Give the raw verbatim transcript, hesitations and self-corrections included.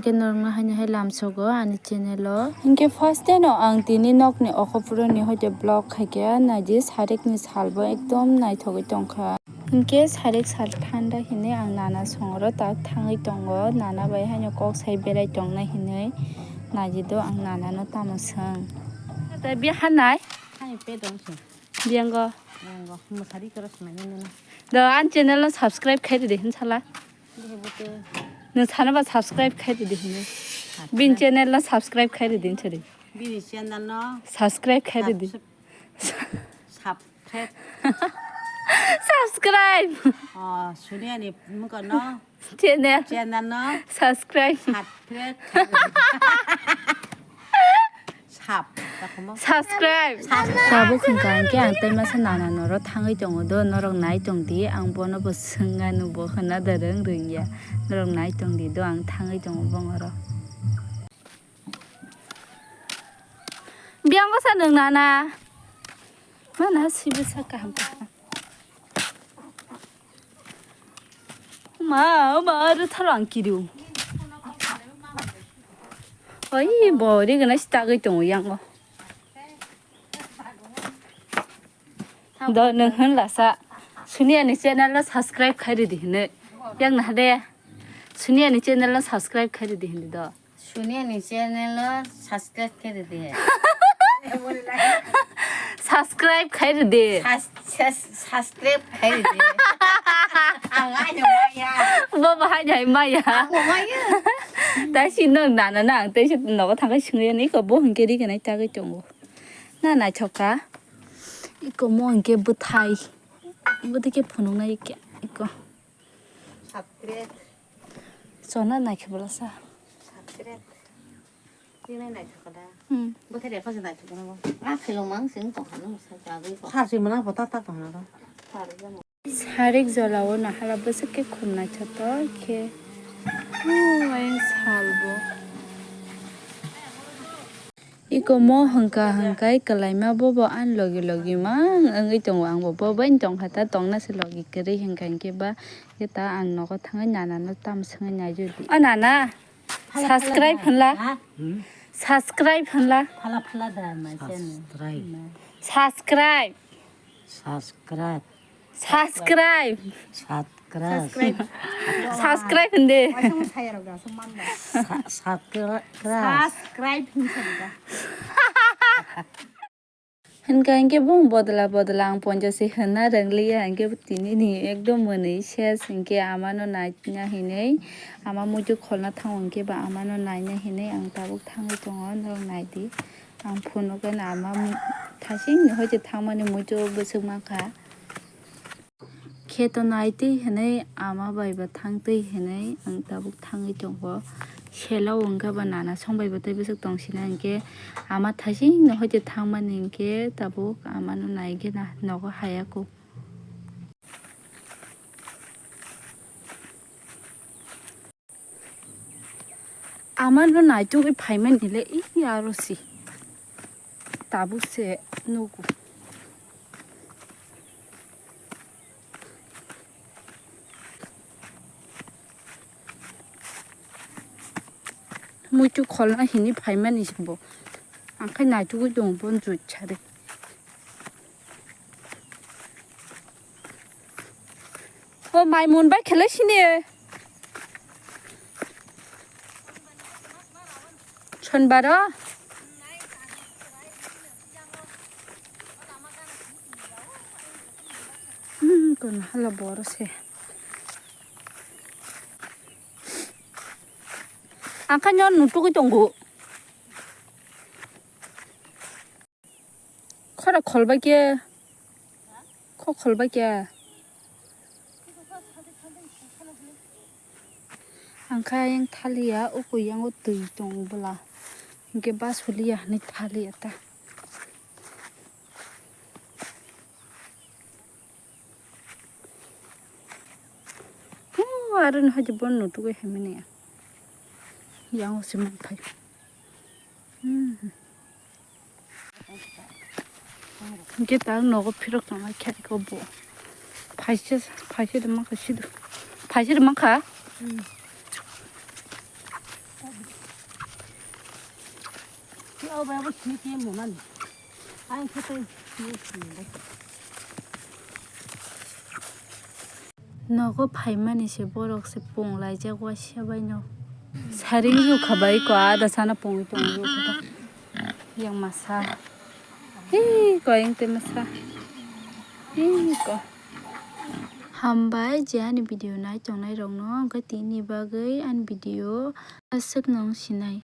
Khe norokno haino hai lamsogo ani channel o. Hinkhe first day no ang tini nokni okopuro ni hoite vlog khaikha, naidi sarik ni sal bo ekdom naithogwi tongkha. Hinkhe sarik sal thanda hinwi ang nana songoro tak thangwi tongo, nana bai haino kok sai berai tongna hinwi naidi do ang nana no tamo swng. Tei bia hanai? Hai pe dong se. Biango. Biango. Mwsari koro swnamwi nuna. Do ani channel no subscribe khai ridi hinsala. Nwng sanaba subscribe khai ridi hinwi. Bini channel no subscribe khai ridi hinwi. Bini channel no subscribe khai ridi. Subscribe. Subscribe. Oh, Suniani mungko no. Channel. Channel no. Subscribe. Subscribe. Sap, takhumo. Subscribe. Tabuk hwnkha hinkhe ang tei masa nana noro thangwi tongo do, norok nai tong di, ang bono bo swngya, nubo hwna da rwng rwngya, norok nai tong di do, ang thangwi tongo bongoro. Biyango sa nwng nana? Mana sibe sa kaham kaham. Ma, ma, aro tharo ang kiriu. Oi, bo, ri gana si tagwi tongo yango. Do, nwng hwn lasa. Suniani channel no subscribe khai ridi hinwi. Yang na de. Suniani channel no subscribe khai ridi hinwi do. Suniani channel no subscribe khai ridi. Subscribe khai ridi. Subscribe khai ridi. Ang aino maya. Bo bahai jai maya. Ang maya. Tai si no nana na, tai si nogo thangkai sungwi ni ko bo hingke ri kanai tagwi tongo. Na naithoka. Iko mo hingke bwthai. Bwthai ke phunuknai iko. Subscribe. Chona naikhe bolasa. Subscribe. Tini naithoka da. Hmm. Bwthai de khojak naithoka na bo. A khelo mang sing tong hanu sa jagwi ko. Sar si mana bo ta ta ko hanu. Sar jamo. Sarik jolao nahala bwswk khe khum naithotok khe. O ayang salbo. Iko mo hwnkha hwnkhe kwlaima bobo ani logi logi mang wngwi tongo, ang bo bo bai tongkha ta tongna se logi kwrwi hwnkha hinkhe ba khe ta ang nogo thangwi nana no tamo swngwi naijodi. O nana, phala, phala subscribe da. Hwnla? Ha? Hmm? Subscribe hwnla? Phala phala da ma channel. Subscribe. Subscribe. Subscribe. Subscribe. Subscribe. Subscribe. Subscribe hwnde. Waisa mo saya rok da, so man da. Sa-, subscribe. Subscribe hwn sa da. Hwnkha hinkhe bung bodla bodla ang ponjo se hwnna rwngliya, hinkhe tini ni ekdom mwnwi ses, hinkhe amano naina hinwi ama muitu kholna thango, hinkhe ba amano naina hinwi ang tabuk thangwi tongo, norok naidi. Ang phunukgwi ama thasing ni hoite thangmani muitu bwswk mankha. Kheto naitwi hinwi ama bai bo thangtwi hinwi ang tabuk thangwi tongo. Selo wngkha ba nana song bai bo tei bwswk tongsinai hinkhe ama thasing no hoite thangmani hinkhe tabuk amano naigena nogo hayako. Amano naitugwi phaimani le, i aro si. Tabuk se nugo. Muitu kholna hini phaimani se bo. Ang khai naitugwi tongo bo jui sari. O mai mun bai khelai sini. Sonbaro. Hmm, kono hala boro se. Ang kha nw nutugwi tongo. Khorok kholbai khe. Kho kholbai khe. Ang kha yang thaliya, uku yango twi tongo bwla. Hinkhe bas huliya hinwi thaliya ta. Huu, aro no haji bon no tugui hemeni. Yang o simang phai. Hmm. Hinkhe ta nogo phirok tongma khe ko bo. Phaisa, phaisa de mangkha sidu. Phaisa de mangkha? Hmm. O bai bo sini ke mo nani. Ai khe tei sini sini bai. Nogo phaimani se borok se pung laijak waisa baino. Saring rukha bai ko ada sana pungwi tongo rukha. Yang masa. Hi ko yang te masa. Hi ko. Hambai je ani video nai tongnai rokno, hwnkhe tini bagwi ani video aswk nung sinai.